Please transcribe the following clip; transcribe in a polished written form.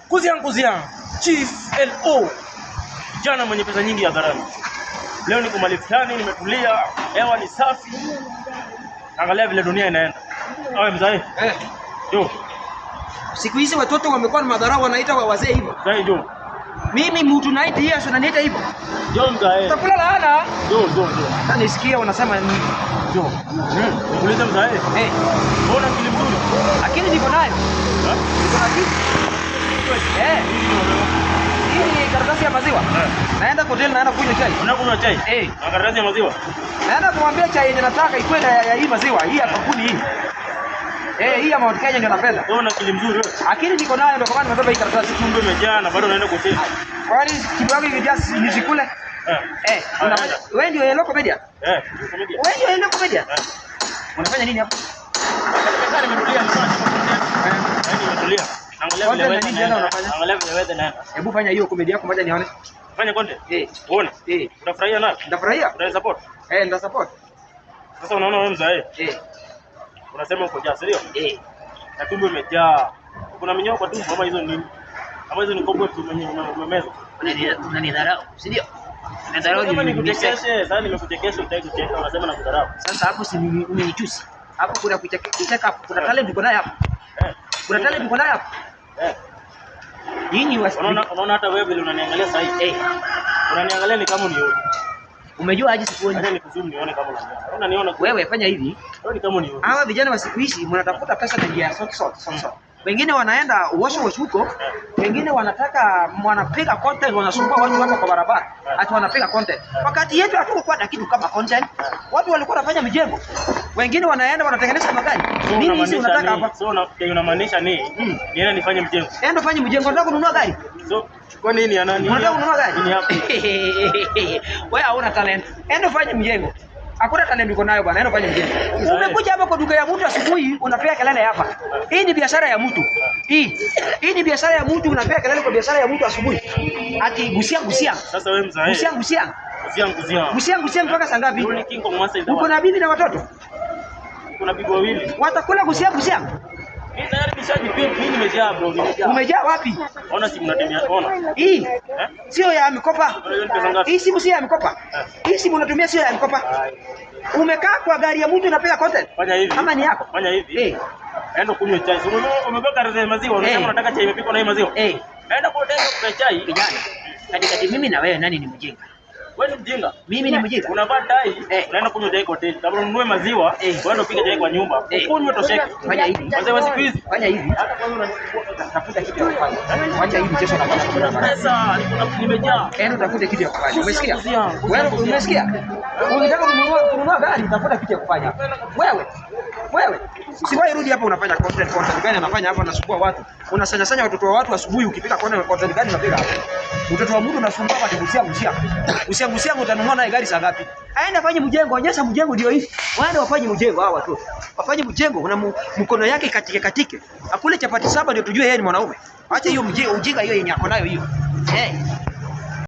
Kuziang Kuziang, Chief LO, kijana mwenye pesa nyingi ya gharama. Leo niko mahali fulani, nimetulia, hewa ni safi, angalia vile dunia inaenda. Awe mzae Eh, jo, siku hizi watoto wamekuwa na madharau, wanaita wa wazee hivyo. Mzae jo, Mimi mtu 90 years unaniita hivyo, jo mzae, utakula laana. Jo jo jo Sasa nisikia wanasema ni jo. Nikuulize mzae, eh, mbona akili mzuri? akili niko nayo, Ha? niko na akili eh. Hii ni karatasi ya maziwa. Eh. Naenda kwa hoteli, naenda kunywa chai. Unakunywa chai? Eh. Na karatasi ya maziwa? Naenda kumwambia chai yenye nataka ikuwe na ya hii maziwa, hii ya kampuni hii. Eh, hii ya Mount Kenya ndio napenda. Wewe una akili mzuri wewe. Akili niko nayo ndio kwa maana nimebeba hii karatasi. Tumbo imejaa na bado unaenda kwa hoteli. Kwani kitu yangu imejaa nisikule? Eh. Eh, unafanya wewe ndio Yellow Comedian? Eh, comedian. Wewe ndio Yellow Comedian? Eh. Unafanya nini hapo? Nimekaa nimetulia, nilikuwa nachukua content. Yaani nimetulia. Angalia vile Content na weather nini tena inaenda. unafanya? Angalia vile weather inaenda. Hebu fanya hiyo comedy yako moja nione. Fanya content. Eh, Uone. eh, Utafurahia nayo. nitafurahia. Utanisupport. Eh, nita support. Sasa unaona wewe mzae, Eh, unasema uko jaa, si ndio? eh. Na tumbo imejaa. Kuna minyoo kwa tumbo ama hizo ni nini? Ama hizo ni cobwebs umemeza. Unanidharau, si ndio? Unanidharau Kama ni nikuchekeshe, sasa nimekuchekesha utaki kucheka, unasema nakudharau. Sasa hapo si umenichusi. Hapo kuna kucheka kucheka hapo. Kuna talent uko nayo hapo. Eh. Kuna talent uko nayo hapo. Eh. Nyinyi wa Unaona hata wewe vile unaniangalia sasa hivi. Eh, Unaniangalia ni kama unione. umejua aje sikuoni? Acha nikuzoom nione kama unaniona. Unaniona wewe fanya hivi. Wewe ni kama unione. Hawa vijana wa siku hizi mnatafuta pesa na njia ya sort sort sort sort. Wengine wanaenda wash wash huko, wengine wanataka wanapiga content, wanasumbua watu hapa kwa barabara, ati wanapiga content. Wakati yetu hatukuwa na kitu kama content. Watu walikuwa wanafanya mijengo, wengine wanaenda wanatengeneza magari. So Nini hizi unamaanisha unataka nini? hapa? So unamaanisha ni niende nifanye mjengo. Enda fanye mjengo, unataka kununua gari? So kwa nini ya nani? Unataka kununua gari? Nini hapo? Wewe hauna talent. Enda fanye mjengo. Hakuna talent uko nayo bwana, enda fanye mjengo. Umekuja hapa kwa duka ya mtu asubuhi unapiga kelele hapa. Hii ni biashara ya mtu. Hii ni biashara ya mtu, unapiga kelele kwa biashara ya mtu asubuhi. Ati gusia gusia. Sasa wewe mzae. Gusia gusia. Gusia gusia. Gusia gusia mpaka saa ngapi? Yule king kwa mwasa Uko na bibi na watoto? Kuna bibi wawili. Watakula gusia gusia. Mimi tayari nishajipima, mimi nimejaa bro, nimejaa. Umejaa wapi? Ona simu natumia, ona. Hii Eh? sio ya mikopa. Ona hiyo ni pesa ngapi? Hii simu sio ya mikopa. Hii simu unatumia sio ya mikopa. Umekaa kwa gari ya mtu unapiga content. Fanya hivi. Ama ni yako? Fanya hivi. Eh. Enda kunywa chai. Si umebeba karatasi ya maziwa, unasema Eh. unataka chai imepikwa na hii maziwa. Eh, Enda kwa hoteli kwa chai. kijana, katikati mimi na wewe nani ni mjinga? Wewe ni mjinga. Mimi ni mjinga. Unavaa tai, Eh. unaenda kunywa chai kwa hoteli. Kabla ununue maziwa, Eh. uende upike chai kwa nyumba. Eh. Ukunywe tosheke. Fanya hivi. Wazee wa siku hizi. Fanya hivi. Hata kwanza unachukua Tafuta kitu ya kufanya. Wacha hii mchezo na kwa pesa, niko na nimejaa. Enda utafute kitu ya kufanya. Umesikia? Kuzia, kuzia, Wewe kuzia. umesikia? Ukitaka kununua gari tafuta kitu ya kufanya. Wewe. Wewe. Siwahi rudi hapa unafanya content content gani unafanya hapa unasumbua watu. Unasanya sanya watoto wa watu asubuhi ukipika content content gani unapiga hapa? Mtoto wa mtu unasumbua hapa gusia gusia. Gusia gusia utanunua naye gari saa ngapi? Aenda fanye mjengo, onyesha mjengo ndio hivi. Waende wafanye mjengo hawa watoto. Wafanye mjengo, kuna mkono yake katike katike. Akule chapati 7 ndio tujue yeye ni mwanaume. Acha hiyo mjengo ujinga hiyo yenye ako nayo hiyo. Eh.